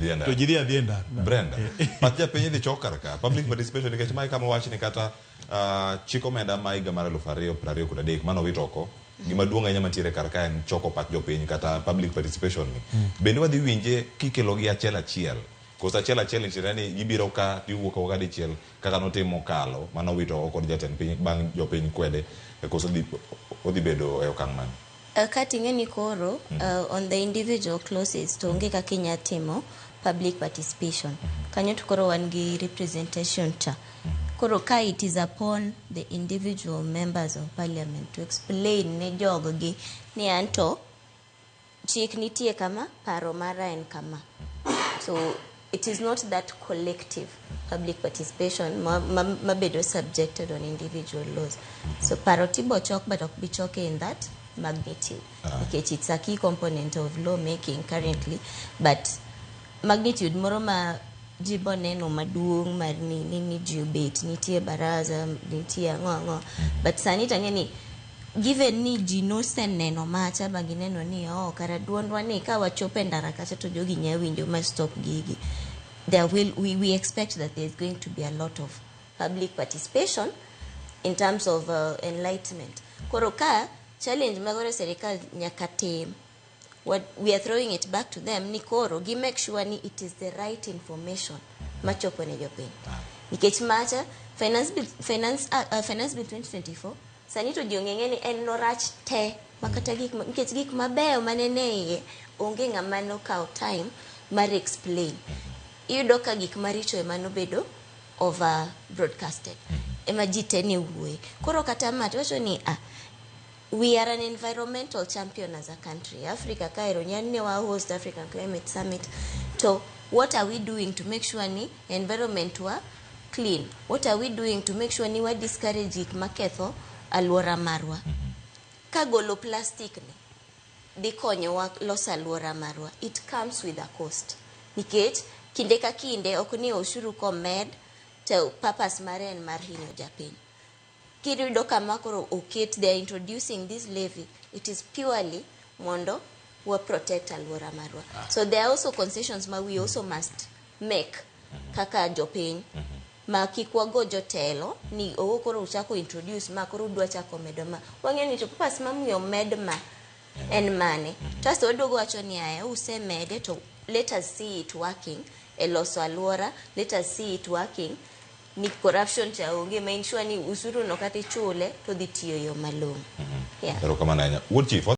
Dhi e ndara. To ji dhi adhi e ndara. Brenda, pach japiny idhi chok kar ka. Public participation nikech mae kama wach ni kata chik omenda ma higa mar 2023 mane owit oko, gima duong' ahinya mantiere kar ka en choko pach jopiny kata public participation ni. Bende wadhi winje kikelo gi achiel achiel. Koso achiel achiel ni tiende ni gibiro ka giwuok awuoka dichiel kaka notim mokalo mane owit oko kod jatend piny bang' jopiny kwede koso odhi bedo e okang' mane? Kati ing'e ni koro on the individual clauses to onge kaka inya timo public participation. Kanyo to koro wan gi representation cha. Koro ka it is upon the individual members of parliament to explain ne jog gi ni anto chik nitie kama, paro mara en kama. So it is not that collective public participation ma bedo subjected on individual laws. So paro tibo chok but ok bi choke in that magnitude. Nikech it's a key component of law making currently, but magnitude moro ma ji bo neno maduong' mar ni ji obet, nitie baraza, nitie ang'o ang'o. But sani tang'e ni given ni ji noseneno macha ba gineno ni oh, kara duondwa ni ka wachopo e ndara kacha to jogi nya winjo ma stop gigi. We expect that there is going to be a lot of public participation in terms of enlightenment. Koro ka challenge magoro serikal nyaka tim, what we are throwing it back to them ni koro gi make sure ni it is the right information machopo ne jopiny. Nikech macha finance bill 2024 sani to ji ong'e ni en norach te makata gik nikech gik mabeyo manene iye onge ng'ama nokawo time mar explain. Iyudo ka gik maricho ema nobedo over broadcasted ema ji te ne wuoye. Koro kata ma to wacho ni we are an environmental champion as a country. Africa kaero nyanne wa host African Climate Summit. To what are we doing to make sure ni environment wa clean? What are we doing to make sure ni wa discourage gik maketho alwora marwa? Ka golo plastic ni dhi konyowa loso alwora marwa, it comes with a cost. Nikech kinde ka kinde ok ni osuru komed to purpose mare en mar hinyo japiny. Kiyudo kama koro oket, they are introducing this levy, it is purely mondo wa protect alwora marwa. So there are also concessions ma we also must make kaka jopiny ma kik wago jotelo ni owo koro uchako introduce ma koro udwa chako medo ma. Wang'eyo ni to purpose mamiyo med ma en mane. Kasto waduogo wacho ni aya usemede to let us see it working e loso alwora, let us see it working ni corruption cha onge ma ensure ni usuru no kata ichule to dhi tiyo yo malong'o. Yeah. Erokamano ahinya. Wuod Chief.